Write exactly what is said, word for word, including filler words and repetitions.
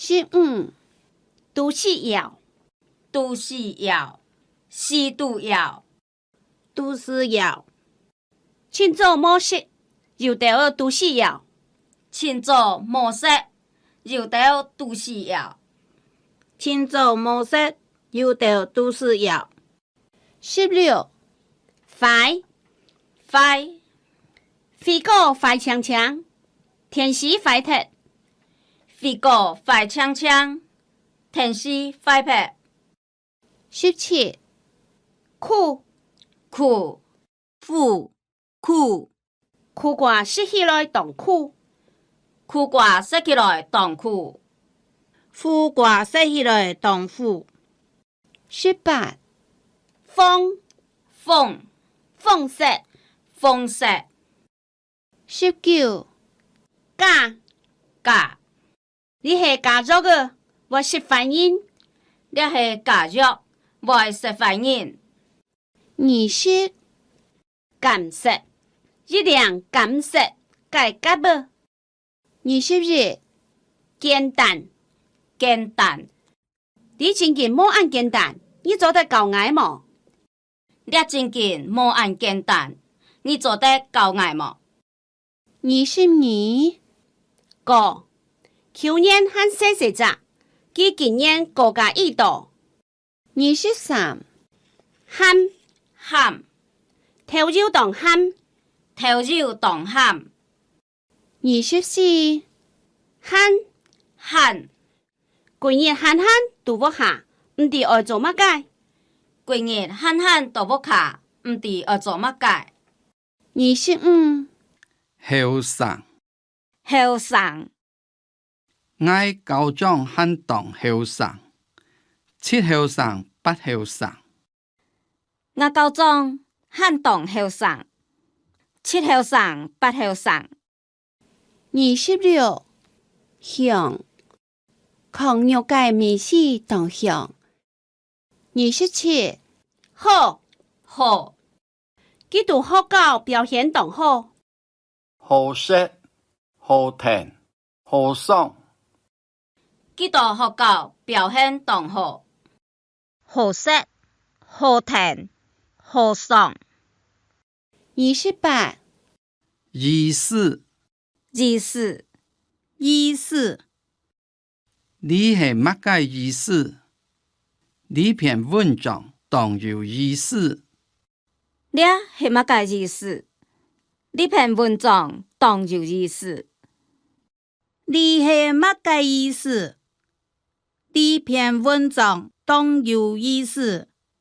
十五，肚屎枵。肚屎枵，屎肚枵。肚屎枵。盡早無食，有兜肚屎枵。盡早無食，有兜肚屎枵。盡早無食，有兜肚屎枵。十六，壞。壞。水果壞淨淨，電視壞忒。水果壞淨淨，電視壞忒。十七，苦。苦。苦，苦。苦瓜食起來當苦。苦瓜食起來當苦。苦瓜食起來當苦。十八，風。風。風雪。風雪。十九，假。假。這係假藥仔，會食壞人。這係假藥，會食壞人。二十，柑色。一領柑色个柑仔。二十一，簡單。簡單。這真經無恁簡單，你做得教𠊎無？這真經無恁簡單，你做得教𠊎無？二十二，高。舊年還細細隻，佢今年高加已多。二十三，鹹。鹹。豆油當鹹。豆油當鹹。二十四，閒。閒。歸日閒閒佇屋下，毋知愛做麼个。歸日閒閒佇屋下，毋知愛做麼个。二十五，後生。 後生。𠊎校長還當後生，七後生，八後生。𠊎校長還當後生，七後生，八後生。二十六，香。炕肉个味緒當香。 二十七，好。好。佢在學校表現當好。好食，好聽，好爽。佢在學校表現當好。好食，好聽，好爽。二十八，意思。意思。意思。 這係麼个意思？這篇文章當有意思。這係麼个意思？這篇文章當有意思。這係麼个意思？這篇文章當有意思。